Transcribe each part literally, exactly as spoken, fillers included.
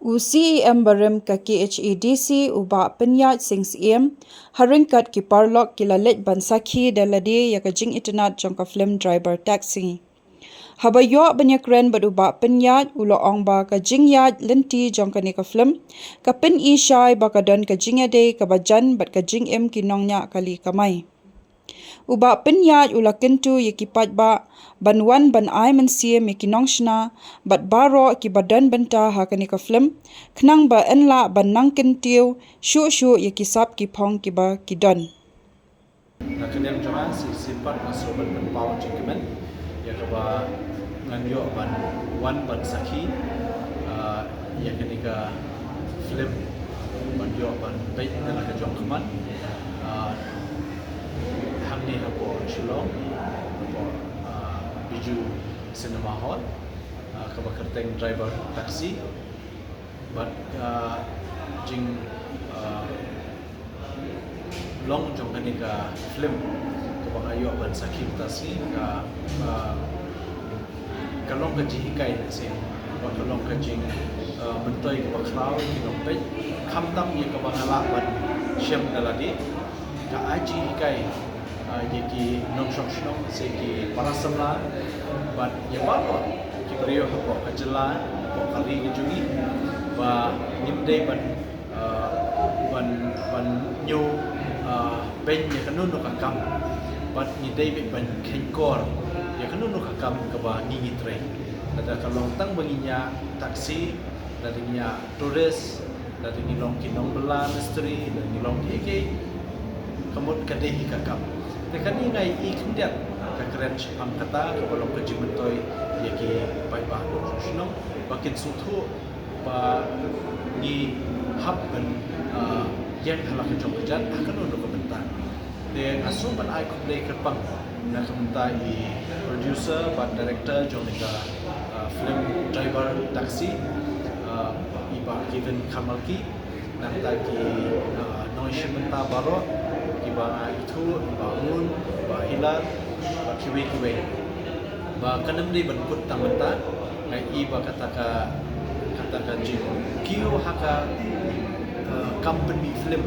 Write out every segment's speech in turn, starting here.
U C E M barim ka K H A D C, u Bah Pynïaid Sing Syiem, ha ryngkat ki paralok ki la leit ban sakhi da lade ïa ka jingitynnad jong ka film Driver Taxi. Haba ïoh ban ïakren bad u Bah Pynïaid, u la ong ba ka jingïaid lynti jong kane ka film ka pyni shai ba ka don ka jingïadei kaba jan bad ka jingim ki nongñiah kali kamai. U Bah Pynïaid u la kyntu ïa ki paidbah ban wan ban ai mynsiem ïa ki nongshna bad baroh kiba don bynta ha kane ka film, khnang ba yn lah ban nang kyntiew shuh shuh ïa ki sap ki phong kiba ki don. Na ka liang jong nga, shi shisien pat nga sngewbha ban pynpaw jingkmen ïa kaba ngan ïoh ban wan ban sakhi, ah, ïa kane ka film, ban ïoh ban peit na la ka jong khmat, ah, hangne hapoh Shillong, hapoh, ah, Bijou Cinema Hall, ah, kaba kyrteng Driver Taxi. Bad, ah, jing, ah, long jong kane ka film kaba nga ïoh ban sakhi mynta shi ka, ah, ka long ka jinghikai na sien, bad ka long ka jing, ah, myntoi kaba khraw ïa ki nongpeit, khamtam ïa kaba nga lah ban shem da lade, ka ai jinghikai, ah, ïa ki nongshong shnong, sa ki para samla bad ïa baroh ki briew hapoh ka jylla, hapoh ka ri ka jong ngi, ba ngim dei ban, ah, ban, ban ñiew, ah, beiñ ïa kano kano ka kam, bad ngi dei beit ban kheiñkor ïa kano kano ka kam kaba ngi ngi trei. Lada ka long tang ba ngi ñiah taxi, lada ngi ñiah tourist, lada ngi long ki nongbylla mistri, lada ngi long kiei kiei, ka mut ka dei hi ka kam. Te kane nga ïohi khyndiat ka kren shaphang kata kaba long ka jingmyntoi ïa ki paidbah nongshong shnong ba kin sngewthuh ba ngi hap ban, ah, ïeng ha la ka jong ka jait ha kano kano ka bynta. Te nga sngewbha ban ai khublei kyrpang na ka bynta i producer bad director jong ka, ah, film Driver Taxi, ah, i Bah Kevin Kharmalki, nangta ki, ah, nongshim bynta baroh, ki Bah Ithu, i Bah Mun, i Bah Hilar, bad kiwei kiwei. Ba kan ym dei ban kut tang mynta, nga ïohi ba kata ka, kata ka jingkiew ha ka, eh, kam pynmih film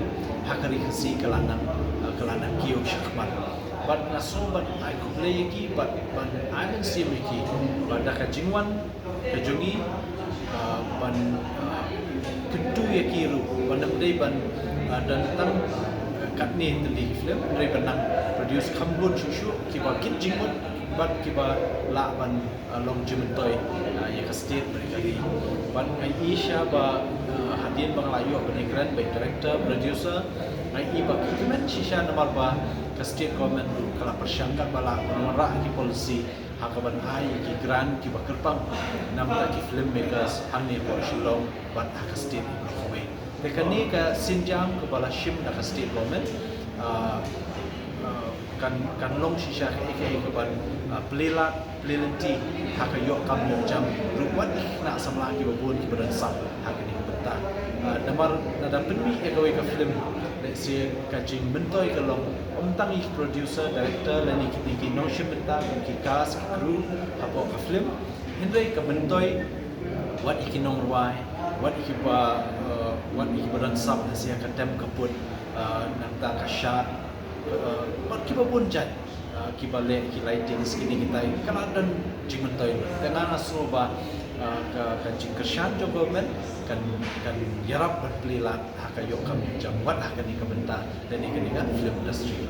ha ka ri Khasi ka la nang, eh, ka la nang kiew shakhmat. Bad nga sngewbha ban ai khublei ïa ki, bad ban ai mynsiem ïa ki ba da ka jingwan ka jong ngi, ah, ban, ah, kyntu ïa ki ruh, ban ym dei ban, ah, don tang, ah, katne tylli ki film, hynrei ban nang produce kham bun shuh shuh kiba kit jingmut bad kiba lah ban, ah, long jingmyntoi, ah, ïa ka state bad ka ri. Bad nga ïohi shisha ba, ah, hadien ba nga la ïoh ban ïakren bad director, producer, nga ïohi ba ki kmen shisha namar ba ka state government ruh ka la pyrshang katba lah ban wanrah ki policy ha kaban ai ïa ki grant kiba kyrpang na bynta ki filmmakers hangne hapoh Shillong bad ha ka state baroh kawei. Te kane ka sienjam kaba la shim da ka state government, ah, ah, kan, kan long shisha kaei kaei kaban, ah, plie lad plie lynti ha ka ïoh kam ïoh jam ruh wat ki khynnah samla kiba bun kiba don sap ha kane ka bynta. Ah, namar lada pynmih ïa kawei ka film, let's say, ka jingmyntoi ka long ym tang ïa ki producer, director lane kine ki nongshim bynta, ki cast, ki crew hapoh ka film, hynrei ka myntoi wat ïa ki nongrwai, wat ïa kiba, eh, wat ïa kiba don sap na sha ka tem ka put, eh, nangta ka shad, eh, bad kiba bun jait, eh, kiba leh ki lighting, kine kitai ka la don jingmyntoi. Te nga nga sngew ba, eh, ka, ka jingkyrshan jong government kan, kan ïarap ban plie lad ha ka ïoh kam ïoh jam wat ha kane ka bynta lane kane ka film industry.